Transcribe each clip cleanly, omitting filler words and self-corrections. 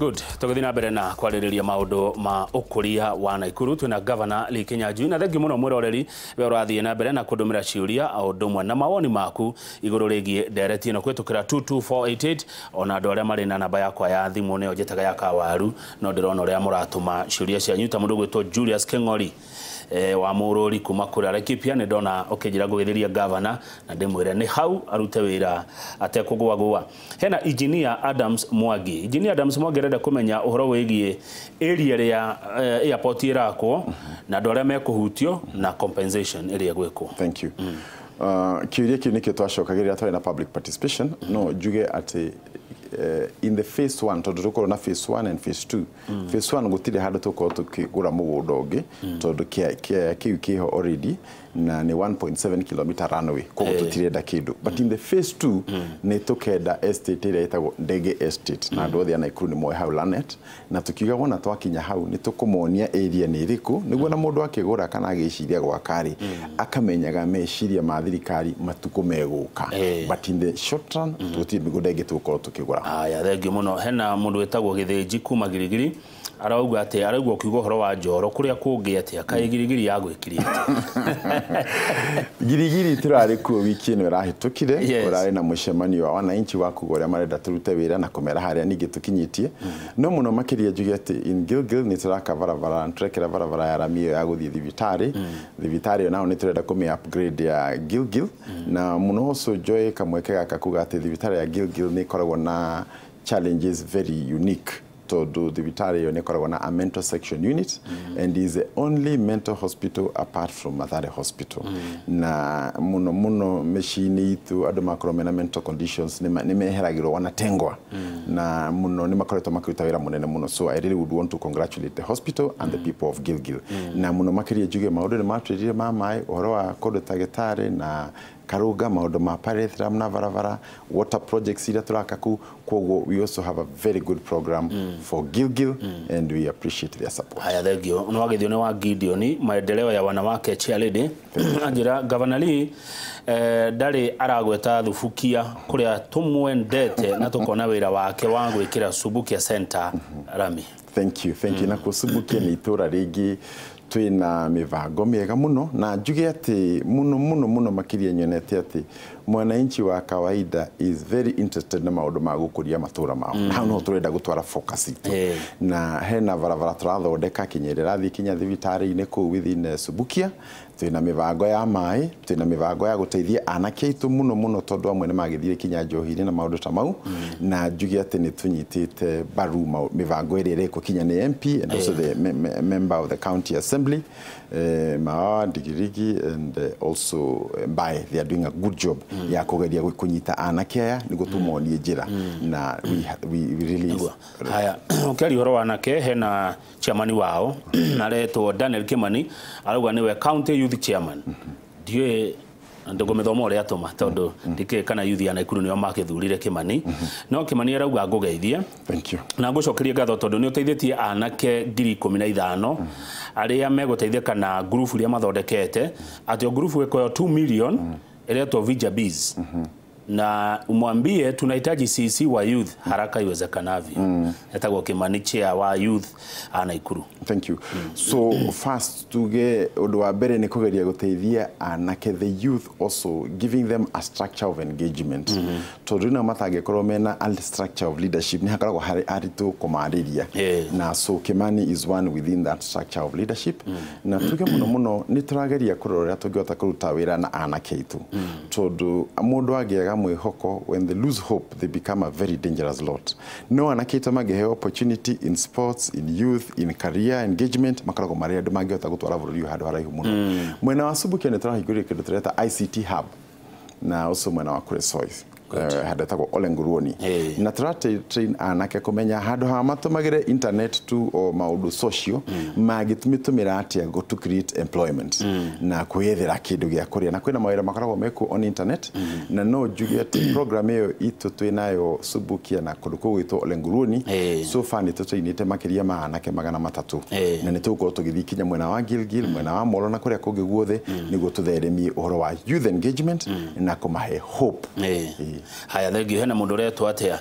Good. Tũgĩthiĩ na mbere na kwarĩrĩria maũndũ ma ũkũria wa Naikuru, twĩna Governor Lee Kinyanjui, na thengiũ mũno mwĩroreri we ũrathiĩ na mbere na kũndũmĩra ciũria o ũndũ ũmwe na mawoni maku igũrũ rĩgiĩ ndereti ĩno kũhĩtũkĩra 22488. Ona andũ arĩa marĩ na namba yakwa ya thimũ, nĩyo njĩtaga ya kawaru, no ndĩrona ũrĩa mũratũma ciũria cianyu, ta mũndũ ũgwĩtwo Julius Keng'ori wa Mũrũri kuma kũrĩa Laikipia. Nĩ ndona ũkĩnjĩra ngũgĩthĩria gavana na ndĩmwĩre nĩ hau arute wĩra atekũgũagũa. Hena Engineer Adams Mwangi. Engineer Adams Mwangi arenda kũmenya ũhoro wĩgiĩ area ĩrĩa airport ĩrakwo na andũ arĩa mekũhutio na compensation ĩrĩa ĩgwĩkwo. Thank you. Kĩũria kĩu nĩkĩo twacokagĩrĩra twarĩ na public participation. No njuge atĩ in the phase one, tondũ tũkorwo na phase one and phase two, phase one gũtirĩ handũ tũkorwo tũkĩgũra mũgũnda ũngĩ, tondũ kĩu kĩho already na nĩ 1.7 km runway, koguo tũtirenda kĩndũ. But in the phase two nĩ tũkenda estate ĩrĩa ĩtagwo Ndege Estate, na andũ othe a Naikuru nĩ moĩ hau Lanet, na tũkiuga wona twakinya hau nĩ tũkũmonia area nĩ ĩrĩkũ, nĩguo na mũndũ akĩgũra kana agĩciria gwaka rĩ, akamenyaga meciria ma thirikari matukũ megũka. But in the short run tũtirĩ mĩgũnda ĩngĩ tũgũkorwo tũkĩgũra. Aya, thengiũ mũno. Hena mũndũ wĩtagwo Gĩthĩnji kuma Girigiri, arauga atĩ araigua ũkiuga ũhoro wa njoro kũrĩa kũngĩ, atĩa kaĩ Girigiri yagwĩkirie atĩa? Girigiri tũrarĩ kuo wiki ĩno ĩrahĩtũkire. Ũrarĩ na mũcemanio wa wananchi wa kuga ũrĩa marenda tũrute wĩra na kũmera harĩa ningĩ tũkinyĩtie. No mũno makĩria njuge atĩ in Gilgil nĩ tũraka barabara, nĩ tũrekĩra barabara ya rami ĩyo ya gũthiĩ thibitarĩ. Thibitarĩ ĩyo nayo nĩ tũrenda kũmĩ upgrade ya Gilgil, na mũno ũcio njoe kamweke gaka kuga atĩ thibitarĩ ya Gilgil nĩ ĩkoragwo na challenges very unique, tondũ thibitarĩ ĩyo nĩ ĩkoragwo na a mental section unit and is the only mental hospital apart from Mathare Hospital. Na mũno mũno mĩciĩ-inĩ itũ andũ makorwo mena mental conditions nĩ meheragĩrwo, wanatengwa, na mũno nĩ makoretwo makĩruta wĩra mũnene mũno. So I really would want to congratulate the hospital and the people of Gilgil. Na mũno makĩria njuge maũndũ nĩ matwĩrire ma maĩ, ũhoro wa kũndũ ta Gĩtarĩ na Karũga, maũndũ ma pyrethrum na barabara, water projects iria tũraka kũu. Koguo we also have a very good program for Gilgil and we appreciate their support. Haya, thengio. Nĩ wagithio nĩ wa Gideon, maendeleo ya wanawake chairlady, anjĩra Governor Lee ndarĩ aragweta Thubukia kũrĩa tũmwendete na tũkona wĩra wake wa gwĩkĩra Subukia Center rami. Thank you, thank you. Na kũsubukia nĩ itũra rĩngĩ twĩna mĩbango mĩega mũno, na njuge atĩ mũno mũno mũno makĩria nyonete atĩ mwananchi wa kawaida is very interested na maũndũ ma gũkũria matũra mao, na hau no tũrenda gũtwara focus itũ. Na hena barabara tũrathondeka kinya ĩrĩa ĩrathiĩ kinya thibitarĩ-inĩ kũu within Subukia. Twĩna mĩbango ya maĩ, twĩna mĩbango ya gũteithia anake aitũ mũno mũno, tondũ amwe nĩ magĩthire kinya njohi-inĩ na maũndũ ta mau. Na njuge atĩ nĩ tũnyitĩte mbaru mĩbango ĩrĩa ĩrekwo kinya nĩ MP and also the member of the county assembly, Mawa Digirigi and also Mbae. They are doing a good job ya kũgeria kũnyita anake aya nĩguo tũmonie njĩra, na we really Nĩguo. Haya, ũkĩaria ũhoro wa anake, hena chairman wao aretwo Daniel Kimani, arauga nĩwe county youth chairman. Ndiũĩ ndũngũmĩthoma ũrĩa atũma, tondũ ndikĩũĩ kana youth ya Naikuru nĩo makĩthurire Kimani, no Kimani arauga ngũgeithie Thank you. na ngũcokerie ngatho tondũ nĩ ũteithĩtie anake 15,000 arĩa megũteithĩka na ngurubu iria mathondekete, atĩ o ngurubu ĩkoyo 2 million, ĩretwo Vija Biz, na umwambie tunahitaji CC wa youth haraka iwezekanavyo. Etagwo Kimani, chair wa youth a Naikuru. Thank you. So first tuge ũndũ wa mbere nĩ kũgeria gũteithia anake, the youth, also giving them a structure of engagement, tondũ rĩu matangĩkorwo mena a structure of leadership nĩ hakoragwo harĩ aritũ kũmarĩria. Na so Kimani is one within that structure of leadership. Na tuge mũno mũno nĩ tũrageria kũrora ũrĩa tũngĩhota kũruta wĩra na anake aitũ, tondũ mũndũ angĩaga mwĩhoko, when they lose hope they become a very dangerous lot. No anake aitũ mangĩheo opportunity in sports, in youth, in career engagement, makoragwo marĩ andũ mangĩhota gũtwara bũrũri ũyũ handũ haraihu mũno. Mwena wa Subukia nĩ tũrahingũrire kĩndũ tũreta ICT hub, na also mwena wa Kuresoi, handũ hetagwo Ole Nguruoni, na tũra train anake kũmenya handũ ha matũmagĩre internet tu o maũndũ social, mangĩtũmĩtũmĩra atĩa go to create employment na kwĩyethera kĩndũ gĩa kũrĩa, na kwĩna mawĩra makoragwo mekuo on internet. Na no njuge atĩ program ĩyo itũ twĩnayo Subukia na kũndũ kũu gwĩtwo Ole Nguruoni, so far nĩ tũtrainĩte makĩria ma anake 300, na nĩ tũgũkorwo tũgĩthiĩ kinya mwena wa Gilgil, mwena wa Molo na kũrĩa kũngĩ guothe, nĩguo tũtheremie ũhoro wa youth engagement na kũmahe hope. Haya, thengio. Hena mũndũ ũretwo atĩa,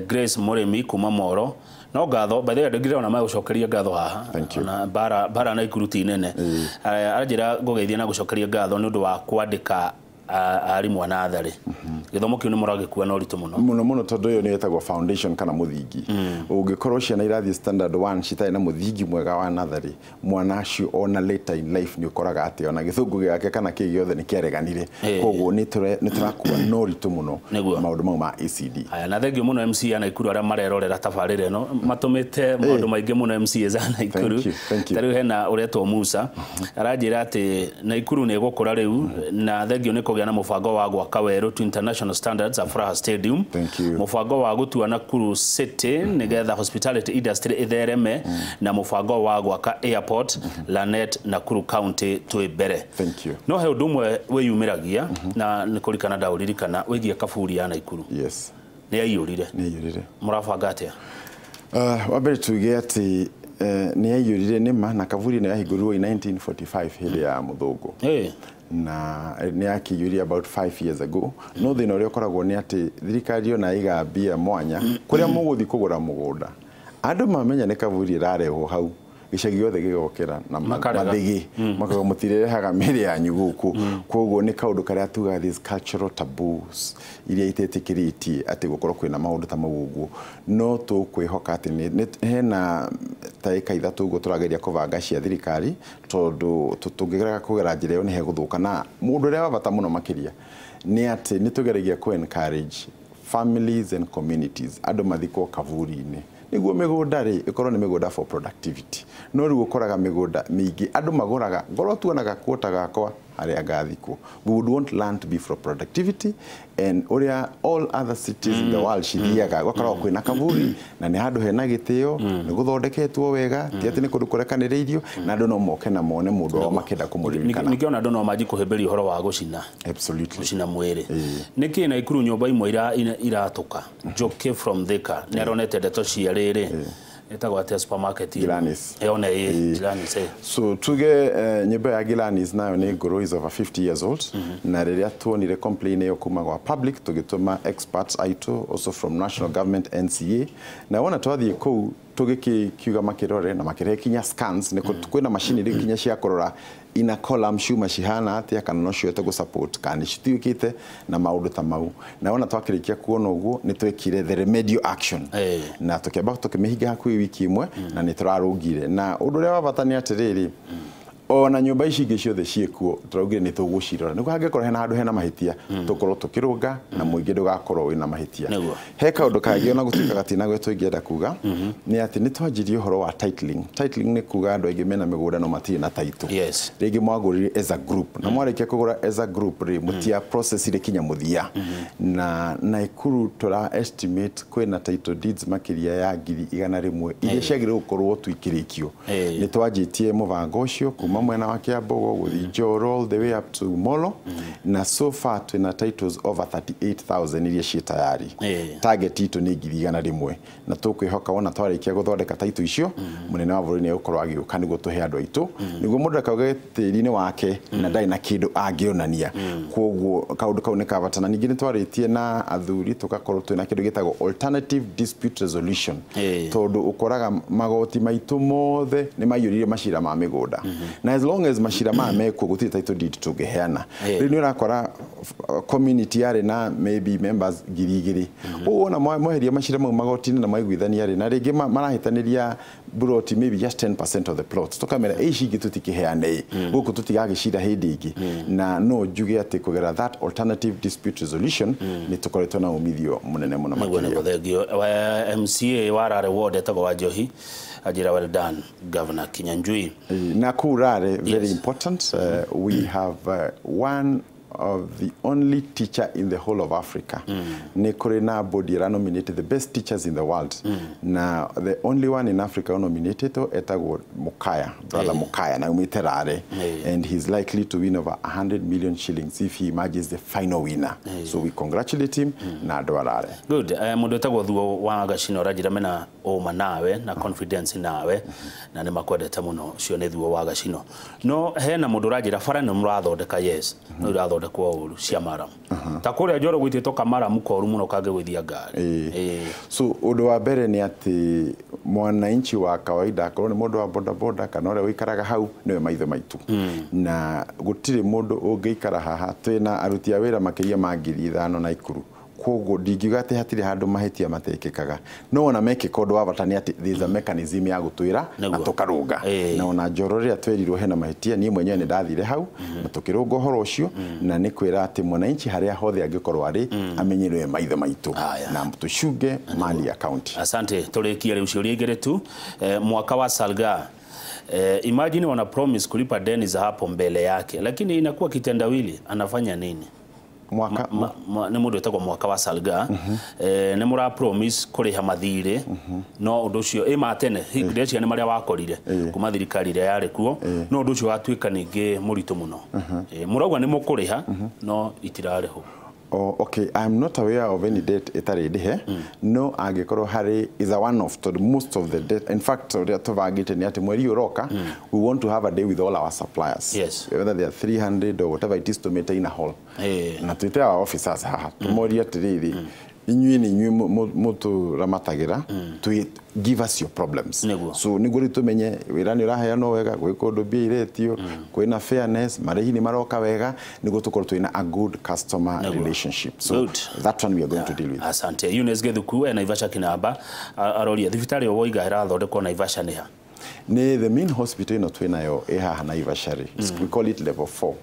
Grace Mũrĩmi kuma Moro, No ngatho by the way ndingĩrona magũcokeria ngatho haha na bara Naikuru ti nene. Aranjĩra ngũgeithia na gũcokeria ngatho nĩ ũndũ wa kwandĩka arimũ a natharĩ. Gĩthomo kĩu nĩ mũragĩkua na ũritũ mũno mũno mũno tondũ ĩyo nĩyo ĩtagwo foundation kana mũthingi. Ũngĩkorwo ciana irathiĩ standard 1 citarĩ na mũthingi mwega wa natharĩ, mwana ũcio ona later in life nĩ ũkoraga atĩ ona gĩthũngũ gĩake kana kĩ gĩothe nĩ kĩareganire. Koguo nĩ tũrakua na ũritũ mũno maũndũ mau ma ECD. Haya, na thengio mũno MC a Naikuru arĩa marerorera tabarĩra ĩno, matũmĩte maũndũ maingĩ mũno MCAs a Naikuru. Ta rĩu hena ũretwo Musa aranjĩra atĩ Naikuru nĩ ĩgũkũra rĩu, na thengio nĩ kũgĩa na mũbango wa gwaka werũ to international standards Afraha Stadium, mũbango wa gũtua Nakuru City nĩgetha hospitality industry ĩthereme, na mũbango wa gwaka airport Lanet Nakuru County twĩ mbere. No he ũndũ ũmwe wĩyumĩragia na nĩ kũrikana ndaũririkana wĩgiĩ kaburi ya Naikuru. Yes. Nĩ yaiyũrire. Nĩ yaiyũrire. Mũrabanga atĩa? Wa mbere tuge atĩ nĩ yaiyũrire nĩma, na kaburi nĩ yahingũrirwo in 1945 hĩndĩ ya mũthũngũ. Na nĩ yakĩiyũria about 5 years ago. No thĩna ũrĩa ũkoragwo nĩ atĩ thirikari ona ĩigaga mbia mwanya kũrĩa mũgũthiĩ kũgũra mũgũnda, andũ mamenya nĩ kaburi ĩrarehwo hau, gĩcagi gĩothe gĩgokĩra na mathĩgĩ makauga mũtirehaga mĩrĩ yanyu gũkũ. Koguo nĩ kaũndũ karĩa tugaga these cultural taboos iria itetĩkĩrĩtie atĩ gũkorwo kwĩna maũndũ ta mau ũguo. No tũkwĩhoka atĩ hena ta ĩka ithatũ ũguo tũrageria kũbanga cia thirikari, tondũ tũngĩgerera kũgera njĩra ĩyo nĩ hegũthũka. Na mũndũ ũrĩa wa bata mũno makĩria nĩ atĩ nĩ tũgeragia kũ encourage families and communities andũ mathikwo kaburi-inĩ nĩguo mĩgũnda rĩ ĩkorwo nĩ mĩgũnda for productivity. No rĩu ũkoraga mĩgũnda mĩingĩ andũ magũraga ngorwo tuonaga kuota gakwa harĩa ngathikwo. We would want land to be for productivity, and ũrĩa all other cities in the world cithiaga gũkoragwo kwĩna kaburi na nĩ handũ hena gĩtĩo, nĩ gũthondeketwo wega, ti atĩ nĩ kũndũ kũrekanĩrĩirio, na andũ no moke na mone mũndũ wao makĩenda kũmũririkana. Nĩkĩo ona andũ no manji kũhĩmbĩria ũhoro wa gũcina. Absolutely. Gũcina mwĩrĩ. Nĩkĩ Naikuru nyũmba imwe iratũka? Joke from Thika nĩ aronete ndeto cia rĩrĩ ĩtagwo atĩa supermarket Gilanis. Yone ĩ Gilanis. So tuge nyũmba ya Gilanis nayo nĩ ngũrũ, is over 50 years old. Na rĩrĩa tuonire complaint ĩyo kuma kwa public, tũgĩtũma experts aitũ also from national government NCA, na wona twathiĩ kũu tũgĩkiuga makĩrore na makĩrehe kinya scans, nĩ kwĩna macini rĩu kinya cia kũrora ina column ciuma cihana atĩa, kana no cihote gũ support kana nĩ cituĩkĩte na maũndũ ta mau. Na wona twakĩrĩkia kuona ũguo nĩ twekire the remedial action, na tũkĩamba tũkĩmĩhinga hakuhĩ wiki ĩmwe, na nĩ tũrarũngire. Na ũndũ ũrĩa wa bata nĩ atĩrĩrĩ, ona nyũmba ici ingĩ ciothe ciĩkuo tũraugire nĩ tũgũcirora nĩguo hangĩkorwo hena handũ hena mahĩtia tũkorwo tũkĩrũnga na mũingĩ ndũgakorwo wĩna mahĩtia. He kaũndũ kangĩ ona gũtuĩka gatinagwe tũingĩenda kuga nĩ atĩ nĩ twanjirie ũhoro wa titling. Titling nĩ kuga andũ aingĩ mena mĩgũnda no matirĩ na title. Rĩngĩ mwagũrire as a group, na mwarĩkia kũgũra as a group rĩ mũtia process ire kinya mũthia. Na Naikuru tũra estimate kwĩna title deeds makĩria ya 100,000 iria ciagĩrĩirwo gũkorwo tuikĩrĩkio. Nĩ twanjĩtie mũbango ũcio kuma mwena wa Kiambogo gũthiĩ Njoro all the way up to Molo, na so far twĩna titles over 38,000 iria ciĩ tayari. Target itũ nĩ 100,000, na tũkwĩhoka wona twarĩkia gũthondeka title icio mũnene wa bũrũri nĩ egũkorwo agĩũka nĩguo tũhe andũ aitũ, nĩguo mũndũ akauge tĩri-inĩ wake na ndarĩ na kĩndũ angĩonania. Koguo kaũndũ kau nĩ ka bata. Na ningĩ nĩ twarĩtie na athuri tũgakorwo twĩna kĩndũ gĩtagwo alternative dispute resolution, tondũ ũkoraga magoti maitũ mothe nĩ maiyũrire macira ma mĩgũnda, na as long as macira maya mekuo gũtirĩ title deed tũngĩheana. Rĩu nĩ ũrakora community yarĩ na maybe members 2,000, ũguo wona mweheria macira mau magoti-inĩ na maiguithania rĩ, na rĩngĩ marahĩtanĩria buroti maybe just 10% of the plots, tũkamera ici ingĩ tũtikĩheane gũkũ tũtigagĩcira hĩndĩ ĩngĩ. Na no njuge atĩ kũgerera that alternative dispute resolution nĩ tũkoretwo na umithio mũnene mũno makĩria. Thengio. MCA wa Rare Ward etagwo wa Njohi anjĩra well done Governor Kinyanjui. Na kũu Rare, very important, we have one of the only teacher in the whole of Africa. Nĩ kũrĩ na body ĩra nominated the best teachers in the world. Na the only one in Africa nominated etagwo Mukaya, brother Mukaya, na umite Rare. And he's likely to win over 100 million shillings if he emerges the final winner. So we congratulate him na andũ a Rare. Good. Mũndũ etagwo Thuo wa Gacino aranjĩra mena ũma nawe na confidence nawe na nĩ makwendete mũno. Ũcio nĩ Thuo wa Gacino. No hena mũndũ ũranjĩra bara nĩ mũrathondeka, yes, no irathondeka irathondekwo ũru cia maramu. Ta kũrĩa Njoro gwitĩtwo kamaramu koru mũno kangĩgũithia ngari. So ũndũ wa mbere nĩ atĩ mwananchi wa kawaida akorwo nĩ mũndũ wa bodaboda kana ũrĩa ũikaraga hau nĩwe maitho maitũ. Na gũtirĩ mũndũ ũngĩikara haha twĩna aruti a wĩra makĩria ma 5,000 Naikuru. Koguo ndingiuga atĩ hatirĩ handũ mahĩtia matekĩkaga, no ona mekĩka ũndũ wa bata nĩ atĩ there is a mechanism ya gũtwĩra na tũkarũnga. Na ona Njoro rĩrĩa twerirwo hena mahĩtia niĩ mwenyewe nĩ ndathire hau na tũkĩrũnga ũhoro ũcio, na nĩ kwĩra atĩ mwananchi harĩa hothe angĩkorwo arĩ amenye nĩwe maitho maitũ na tũcunge mali ya county. Asante. Tũrĩkie rĩu ciũria igĩrĩ tu. Mwaka wa Salga, imagine wana promise kulipa deni za hapo mbele yake, lakini inakuwa kitendawili, anafanya nini? Mwaka nĩ mũndũ wĩtagwo Mwaka wa Salga, nĩ mũra promise kũrĩha mathirĩ, no ũndũ ũcio ĩ ma tene ndĩreciria nĩ marĩa wakorire kuma thirikari ĩrĩa yarĩ kuo, no ũndũ ũcio watuĩka ningĩ mũritũ mũno. Mũrauga nĩ mũkũrĩha no itirarĩhwo. Oh, okay, I'm not aware of any debt ĩtarĩ ndĩhe, no angĩkorwo harĩ is a one off tondũ most of the debt, in fact ũrĩa tũbangĩte nĩ atĩ mweri ũroka we want to have a day with all our suppliers. Yes. Whether they are 300 or whatever it is to maintain a hall. Na twĩte our officers haha tũmorie atĩrĩrĩ, inyuĩ nĩ inyuĩ mũtũramatagĩra, give us your problems. So nĩguo rĩu tũmenye wĩra nĩ ũraheanwo wega, gwĩ kũndũ mbia iretio, kwĩna fairness, marĩhi nĩ maroka wega, nĩguo tũkorwo twĩna a good customer relationship. So good. That one we are going to deal with. Asante. Eunice Githuku e Naivasha Kinamba aroria thibitarĩ o woiga ĩrathondekwo Naivasha nĩ ha? Nĩ the main hospital ĩno twĩnayo ĩ haha Naivasha rĩ, we call it level 4.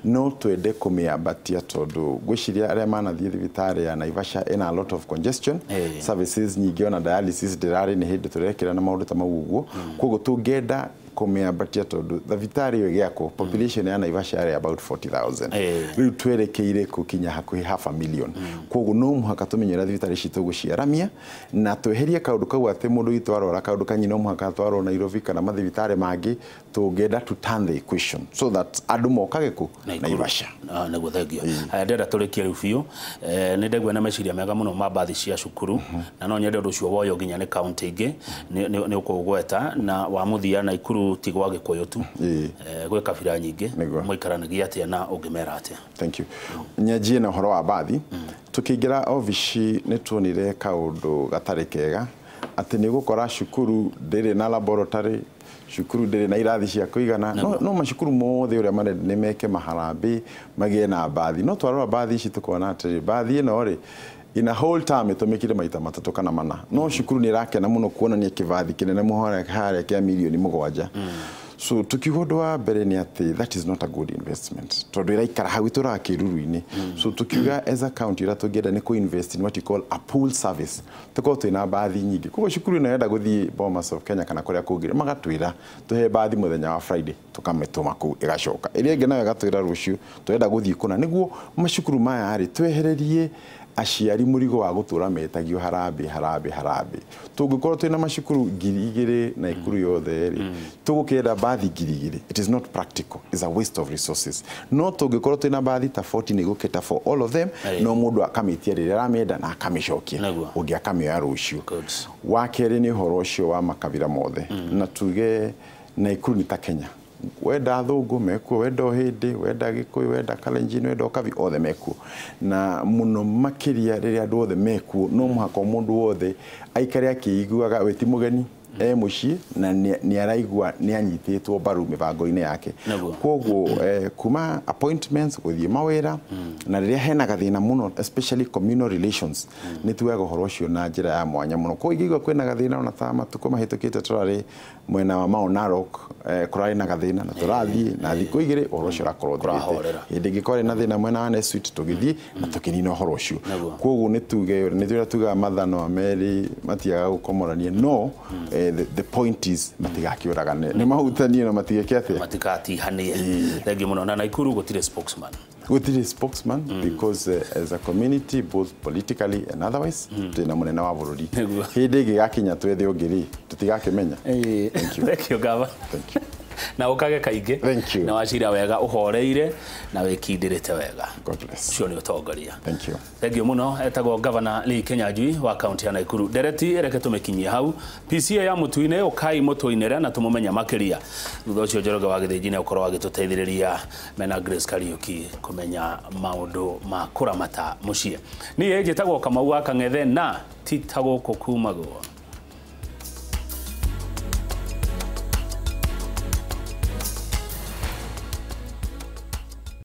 No twende kũmĩambatia tondũ ngwĩciria arĩa manathiĩ thibitarĩ ya Naivasha ĩna a lot of congestion, services nyingĩ ona dialysis ndĩrarĩ nĩ hĩndĩ tũrekĩra na maũndũ ta mau ũguo. Koguo tũngĩenda kũmĩambatia tondũ thibitarĩ ĩyo ĩgĩakwo population ya Naivasha yarĩ about 40,000. Rĩu twerekeire gũkinya hakuhĩ half a million. Koguo no mũhaka tũmenye ũrĩa thibitarĩ ici tũgũciaramia na tweherie kaũndũ kau atĩ mũndũ witũ arwara kaũndũ kanyi no mũhaka atwarwo Nairobi kana mathibitarĩ mangĩ. Tũngĩenda to turn the equation so that andũ mokage kũ Naivasha. Nĩguo, thengio. Haya, ndĩrenda tũrĩkie rĩu biũ. Nĩ ndaigua na meciria mega mũno ma mbathi cia cukuru, na no nyende ũndũ ũcio woywo nginya nĩ kaunti ingĩ nĩ ũkũgweta, na wa mũthia Naikuru ti gwa Gĩkũyũ tu, gwĩ kabira nyingĩ, mũikaranagia atĩa na ũngĩmera atĩa? Thank you. Nyanjie na ũhoro wa mbathi. Tũkĩingĩra obici nĩ tuonire kaũndũ gatarĩ kega atĩ nĩ ũgũkora cukuru ndĩrĩ na laboratory, cukuru ndĩrĩ na irathi cia kũigana, no macukuru mothe ũrĩa marenda nĩ meke maharambĩ magĩe na mbathi. No twarora mbathi ici tũkona atĩrĩ, mbathi ĩno rĩ in a whole term ĩtũmĩkire maita 3 kana 4, no cukuru nĩ ĩrakena mũno kuonania kĩbathi kĩnene mũhora harĩa kĩa 7 million. So tukiuga ũndũ wa mbere nĩ atĩ that is not a good investment tondũ ĩraikara hau ĩtũraga kĩruru-inĩ. So tukiuga as a county ũrĩa tũngĩenda nĩ kũ-invest in what you call a pool service, tũkorwo twĩna mbathi nyingĩ. Koguo cukuru ĩno yenda gũthiĩ Bomas of Kenya kana kũrĩa kũngĩ, magatwĩra tũhe mbathi mũthenya wa Friday, tũkamĩtũma kũu ĩgacoka. Ĩrĩa ĩngĩ nayo ĩgatwĩra rũciũ tũrenda gũthiĩ kũna, nĩguo macukuru maya rĩ twehererie aciari mũrigo wa gũtũra metagio harambĩ harambĩ harambĩ. Tũngĩkorwo twĩna macukuru 2,000 Naikuru yothe rĩ, tũgũkĩenda mbathi 2,000? It is not practical, it's a waste of resources. No tũngĩkorwo twĩna mbathi ta 40 nĩ gũkĩta for all of them, no mũndũ akamĩtia rĩrĩa aramĩenda na akamĩcokia, ũngĩ akamĩoya rũciũ. Wa kerĩ nĩ ũhoro ũcio wa makabira mothe, na tuge Naikuru nĩ ta Kenya, wenda athũngũ mekuo, wenda ũhĩndĩ, wenda gĩkũyũ, wenda kalenjin, wenda ũkabi, othe mekuo. Na mũno makĩria rĩrĩa andũ othe mekuo, no mũhaka mũndũ wothe aikare akĩiguaga we ti mũgeni, e mũciĩ, na nĩ araigua nĩ anyitĩtwo mbaru mĩbango-inĩ yake. Koguo kuma appointments gũthiĩ mawĩra, na rĩrĩa hena gathĩna mũno especially communal relations, nĩ tuoyaga ũhoro ũcio na njĩra ya mwanya mũno. Koguo ingĩigua kwĩna gathĩna, ona ta matukũ mahĩtũkĩte tũrarĩ mwena wa Mount Narok, kũrarĩ na gathĩna na tũrathiĩ na thikũ 2 ũhoro ũcio ũrakorwo ũthirĩte. Hĩndĩ ĩngĩ kwarĩ na thĩna mwena wa Nessuit, tũgĩthiĩ na tũkĩnina ũhoro ũcio. Koguo nĩ tuge nĩ tũrĩa tugaga mathano merĩ matiagaga gũkomorania, no the point is matigakĩũragane, nĩ mahutanie na matigeke atĩa, Matikatihanie. Thengiũ mũno. Na Naikuru gũtirĩ spokesman? Gũtirĩ spokesman because as a community, both politically and otherwise, twĩna mũnene wa bũrũri. Hĩndĩ ĩngĩ gakinya twethe ũngĩ rĩ, tũtigakĩmenya. Thank you. Thank you, Gava. Thank you. Na ũkage kaingĩ. Thank you. Na wacira wega ũhoreire na wĩkindĩrĩte wega. God bless. Ũcio nĩ ũtongoria. Thank you. Thank you muno. Etagwo Governor Lee Kinyanjui wa kaunti ya Nakuru. Ndereti reke tũmĩkinyie hau. PCA ya Mũtui-inĩ ũkai mũtũinĩre na tũmũmenye makĩria. Thutha ũcio Njoroge wa Gĩthĩnji nĩ ũkorwo agĩtũteithĩrĩria mena Grace Kariuki kũmenya maũndũ ma kũramata mũciĩ. Niĩ njĩtagwo Kamau wa Kang'ethe na ti ta gũkũ kumagwo.